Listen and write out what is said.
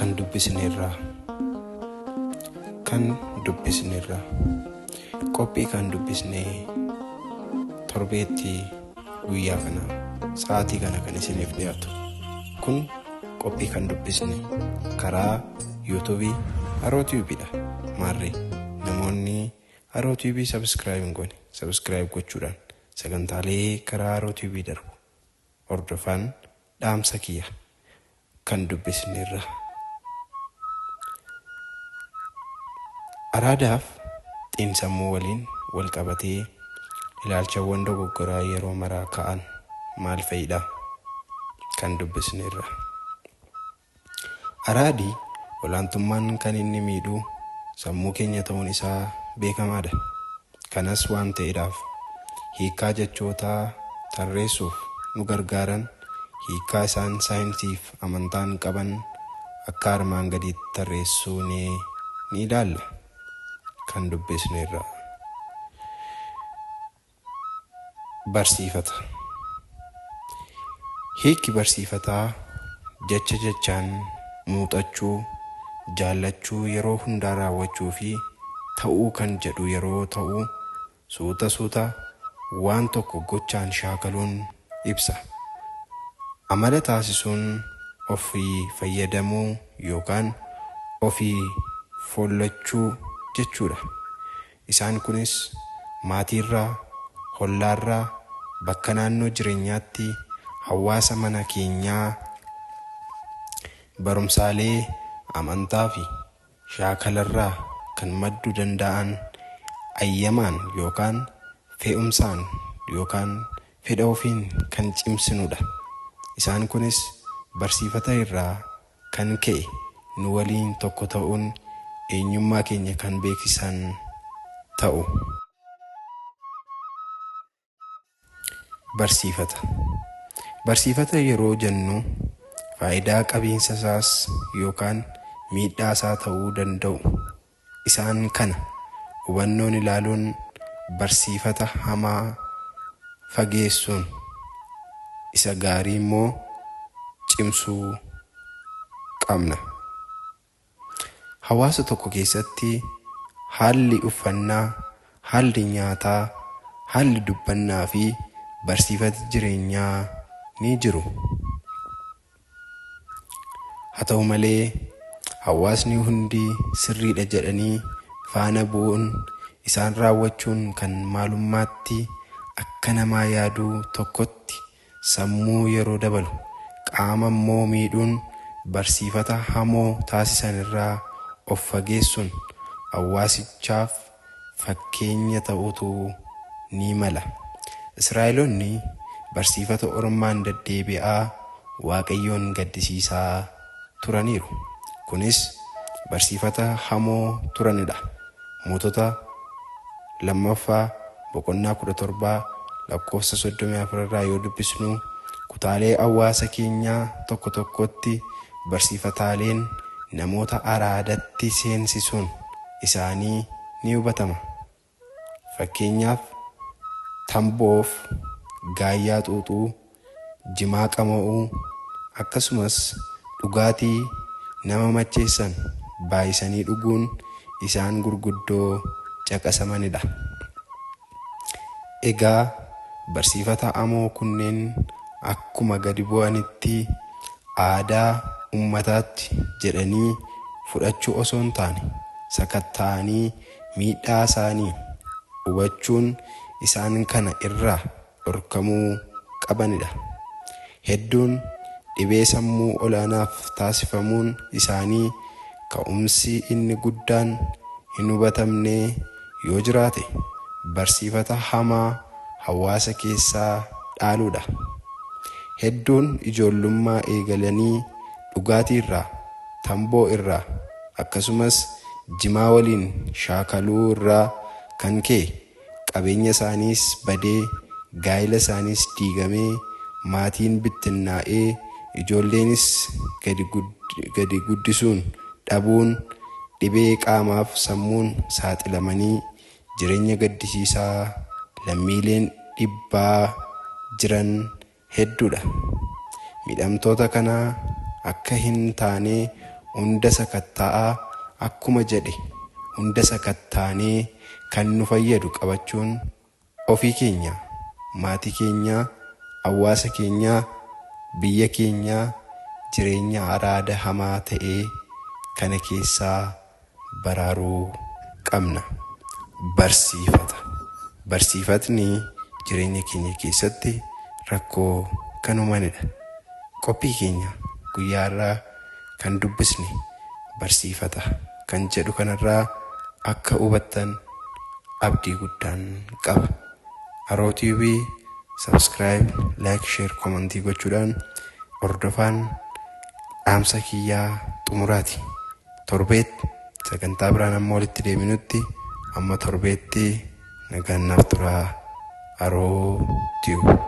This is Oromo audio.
Kan dubbisneerraa. Kan dubbisneerraa. Qophii kan dubbisnee torbeetti guyyaa kana sa'aatii kana kan isiniif dhiyaatu. Kun qophii kan dubbisne karaa yuutuubii Haroo Tiyuubiidha. Maarree namoonni Haroo Tiyuubii sabiskiraayib hin goone sabiskiraayib gochuudhaan sagantaalee karaa Haroo Tiyuubii darbu hordofan dhaamsa kiyya kan dubbisneerra. Araadaaf xiinsammuu waliin wal qabatee ilaalchawwan dogoggoraa yeroo maraa ka'an maal fa'idha? Kan dubbisneerra. Araadi olaantummaan kan inni miidhu sammuu keenya ta'uun isaa beekamaadha. Kanas waan ta'eedhaaf hiikkaa jechootaa tarreessuuf nu gargaaran hiikkaa isaan saayinsiif amantaan qaban akka armaan gadiitti tarreessuunee ni ilaalla. Kan dubbisneerra. Barsiifata. Hiikki barsiifataa jecha jechaan muuxachuu, jaallachuu, yeroo hundaa raawwachuu fi ta'uu kan jedhu yeroo ta'u suuta suuta waan tokko gochaan shaakaluun ibsa. Amala taasisuun ofii fayyadamuu yookaan ofii follachuu jechuudha. Isaan kunis maatiirraa, hollaarraa, bakka naannoo jireenyaatti, hawaasa mana keenyaa, barumsaalee amantaa fi shaakalarraa kan madduu danda'an ayyamaan yookaan fe'umsaan yookaan fedha ofiin kan cimsinudha. Isaan kunis barsiifata irraa kan ka'e nu waliin tokko ta'uun eenyummaa keenya kan beeksisan ta'u. Barsiifata. Barsiifata yeroo jennu faayidaa qabiinsa isaas yookaan miidhaa isaa ta'uu danda'u. Isaan kana hubannoon ilaaluun barsiifata hamaa fageessuun isa gaarii immoo cimsuu qabna. Hawaasa tokko keessatti haalli uffannaa, haalli nyaataa, haalli dubbannaa fi barsiifati jireenyaa ni jiru. Haa ta'u malee hawaasni hundi sirriidha jedhanii faana bu'uun isaan raawwachuun kan maalummaatti akka namaa yaaduu tokkotti sammuu yeroo dabalu qaama immoo miidhuun barsiifata hamoo taasisan irraa of fageessuun hawaasichaaf fakkeenya ta'utu ni mala. Israa'eloonni barsiifata ormaan deddeebi'aa Waaqayyoon gaddisiisaa turaniiru. Kunis barsiifata hamoo turanidha. Mootota lammaffaa boqonnaa 17 lakkoofsa 34 irraa yoo dubbisnu kutaalee hawaasa keenyaa tokko tokkotti barsiifataaleen namoota araadatti seensisuun isaanii ni hubatama. Fakkeenyaaf tamboof gaayyaa xuuxuu, jimaa qama'uu akkasumas dhugaatii nama macheessan baay'isanii dhuguun isaan gurguddoo caqasamanidha. Egaa barsiifata hamoo kunneen akkuma gadi bu'anitti aadaa ummataatti jedhanii fudhachuu osoo hin taane sakatta'anii miidhaa isaanii hubachuun isaan kana irraa dhorkamuu qabanidha. Hedduun dhibee sammuu olaanaaf taasifamuun isaanii ka'umsi inni guddaan hin hubatamne yoo jiraate barsiifata hamaa hawaasa keessaa dhaaluudha. Hedduun ijoollummaa eegalanii dhugaatii irraa, tamboo irraa akkasumas jimaa waliin shaakaluu irraa kan ka'e qabeenya isaaniis badee, gaa'ila isaaniis diigamee, maatiin bittinnaa'ee, ijoolleenis gadi guddisuun dhabuun dhibee qaamaaf sammuun saaxilamanii jireenya gaddisiisaa lammiileen dhibbaa jiran hedduudha. Miidhamtoota kana akka hin taane Hunda sakatta'aa akkuma jedhe hunda sakattaanee kan nu fayyadu qabachuun ofii keenya, maatii keenya, hawaasa keenya, biyya keenya jireenya araada hamaa ta'ee kana keessaa baraaruu qabna. Barsiifata. Barsiifatni jireenya keenya keessatti rakkoo kan uumanidha. Qophii keenya guyyaa irraa kan dubbisne barsiifata kan jedhu kanarraa akka hubattan abdii guddaan qaba. Haroo TV subscribe, like, share, komantii gochuudhaan hordofaan dhaamsa kiyyaa xumuraati. Torbeetti sagantaa biraan amma walitti deebinutti amma torbeetti nagaan naaf turaa. Haroo Tube.